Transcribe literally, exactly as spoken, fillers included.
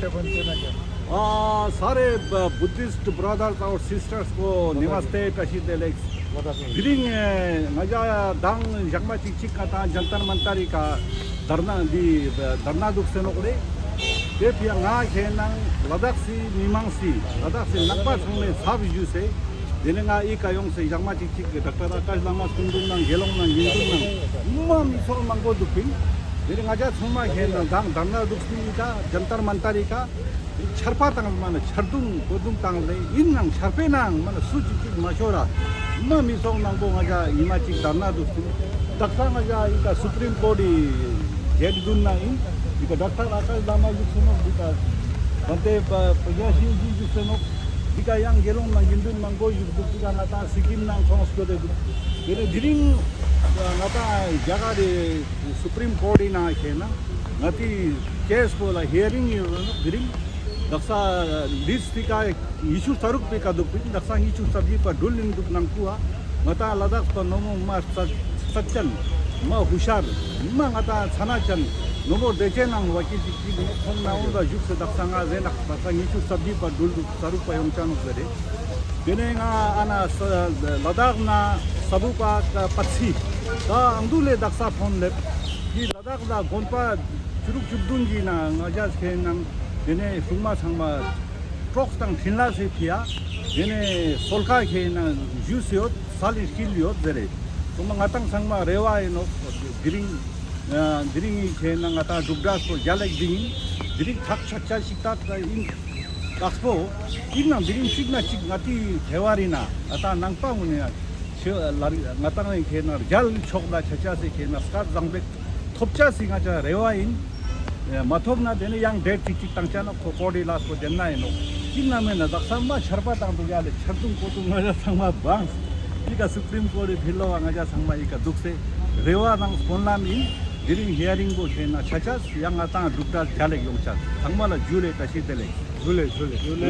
ཨ་སཱ་རེ་བུ་དིསྟ་བྲ་དར་ཨེན་སིསྟར་ཀོ་ནི་མ་སྟེ་བཀྲ་ཤིས་བདེ་ལེགས། དེ་རིང་ང་ཞ་མདང་ཞག་མ་ཅིག་ཅིག་ག་ད་ཇན་ཏར་མན་ཏར་རི་ཀ་དར་ན་འདི་དར་ན་འདུག་སེ་ནོག་ལེ། དེ་ཕི་ཡ་ང་ཁེ་ནང་ལ་དྭགས་སི་མི་མང་སི་ལ་དྭགས་སི་ནང་པ་ཚང་མའི་ཚབ་ཞུས་སེ། དེ་ནས་ང་ཨི་ཀ་ཡོངས་སེ་ཞག་མ་ཅིག་ཅིག་གི་ཌོག་ཊར་ཨ་ཀཱཤ་བླ་མ་སྐུ་མདུན་ནང་དགེ་སློང་ནང་དགེ་འདུན་ནང་མ་མི་ཚོགས་མང་པོ་འདུག་པིན། དེ་ནས་ང་ཞ་ཚང་མ་ཁེ་ནང་མདང་དར་ན་འདུག་སེ་ཨི་ཀ་ཇན་ཏར་མན་ཏར་རི་ཀ་ཆར་པ་དང་མ་ན་ཆར་རྡུང་གོ་རྡུང་བཏང་ལེ་ཡིན་ནང་ཆར་པའི་ནང་མ་ན་སུ་ཅིག་ཅིག་མ་ཤོར་ར་མ་མི་ཚོགས་མང་པོ་ང་ཞ་ཉི་མ་ཅིག་དར་ན་འདུག་སེ། དག་ས་ང་ཞ་ཨི་ཀ་སུ་པྲིམ་ཀོརྚ་རི་ཇཇ་དུན་ན་ཡིན། ཨི་ཀ་ཌོག་ཊར་ཨ་ཀཱཤ་བླ་མ་བཞུགས་སེ་ནོག། ཨི་ཀ་བན་དེ་པྲ་ཛྙཱ་ཤྲཱི་ཇི་བཞུགས་སེ་ནོག། ཨི་ཀ་ཡང་དགེ་སློང་ནང་དགེ་འདུན་མང་པོ་བཞུགས་འདུག། ཨི་ཀ་ང་ད་སི་ཀིམ་ནང་ཚོང་སྐྱོད་དེ་འདུག། དེ་ནས་དེ་རིང་ང་ད་རྒྱ་གར་རི་སུ་པྲིམ་ཀོརྚ་རི་ནང་ཁེ་ན་ང་ཏི་ཀེསི་པོ་ལ་ཧི་ཡ་རིང་ཡོད་ནོག། དེ་རིང་དག་ས་ལིསྟ་ཨི་ཀ་ཉི་ཤུ་རྩ་དྲུག་པའི་ཀ་འདུག་པིན། དག་ས་ཉི་ཤུ་རྩ་བཞི་པ་འགྲུལ་ཡིན་འདུག་ནང་ཁུ་བ། ང་ཏང་ལ་དྭགས་པ་ནོ་མོ་མ་རྩ་རྩ་ཅན་མ་ཧུ་ཤར་མ་ང་ཏང་ཚ་ན་ཅན་ནོ་མོ་བདེ་ཆེན་ནང་བ་ཀི་ཅིག་ཅིག་ནོ་ཁོང་ན་འོང་ལ་བཞུགས་སེ་དག་ས་ང་ཟེ་ནག་པ་ས་ཉི་ཤུ་རྩ་བཞི་པ་འགྲུལ་འདུག་རྩ་དྲུག་པ་ཡོང་ཅ་ནོག་ཟེར་རེ། དེ་ནས་ང་ཨ་ན་ལ་དྭགས་ན་ས་བུ་པ་པ་ཚི་ད་ཨང་དུ་ལེ་དག་ས་ཕོན་ལེབ་ཀྱི་ལ་དྭགས་ལ་དགོན་པ་བཅུ་དྲུག་བཅུ་བདུན་གྱི་ནང་ང་ཞ་ཁེ་ནང་དེ་ནས་སྲུང་མ་ཚང་མ་གྲོགས་དང་འཕྲིན་ལས་སེ་ཕི་ཡ། དེ་ནས་སོལ་ཁ་ཁེ་ནང་ཞུས་ཡོད་ས་ལི་ཤིལ་ཡོད་ཟེར་རེ། སོ་མ་ང་ཏང་ཚང་མ་རེ་བ་ཡིན་ནོག། དེ་རིང་དེ་རིང་ཁེ་ནང་ང་ཏང་འབྲུག་སྒྲ་སོ་རྒྱ་ལེགས་འདི་ཡིན། དེ་རིང་ཐག་ཆོད་ཆ་ཞིག་ཏག་ཏག་ཡིན། དག་པོ་ཡིན་ནང་དེ་རིང་གཅིག་ན་གཅིག་ང་ཏི་ཐེ་བ་རི་ན་ང་ཏང་ནང་པ་ངུ་ནས་ང་ཏང་ཁེ་ནང་རྒྱལ་ཕྱོགས་ལ་ཆ་ཆ་སེ་ཁེ་ནང་སྐལ་བཟང་པེ་ཐོབ་ཅ་སི་ང་ཅ་རེ་བ་ཡིན། མ་ཐོབ་ན་དེ་ནས་ཡང་ཌེཊ་ཅིག་ཅིག་བཏང་ཅ་ནོག་ཁོ་ཀོ་ཌི་ལ་སོ་དེ་ན་ཡིན་ནོག། ཡིན་ན་མེད་ན་དག་ས་མ་ཆར་པ་བཏང་འདུག་ཡ་ལེ་ཆར་རྡུང་ཀོ་ཏུ་ང་ཅ་ཚང་མ་བངས། ཡི་ག་སུ་པྲིམ་ཀོརྚ་རི་ཕི་ལོ་བ་ང་ཅ་ཚང་མ་ཡི་ག་འདུག་སེ་རེ་བ་དང་སྨོན་ལམ་ཡིན། དེ་རིང་ཧི་ཡ་རིང་པོ་ཁེ་ན་ཆ་ཆ་ཡང་ང་ཏང་འབྲུག་སྒྲ་རྒྱ་ལེགས་ཡོང་ཆ་ཚང་མ་ལ་ཇུ་ལེ་བཀྲ་ཤིས་བདེ་ལེགས། ཇུ་ལེ་ཇུ་ལེ།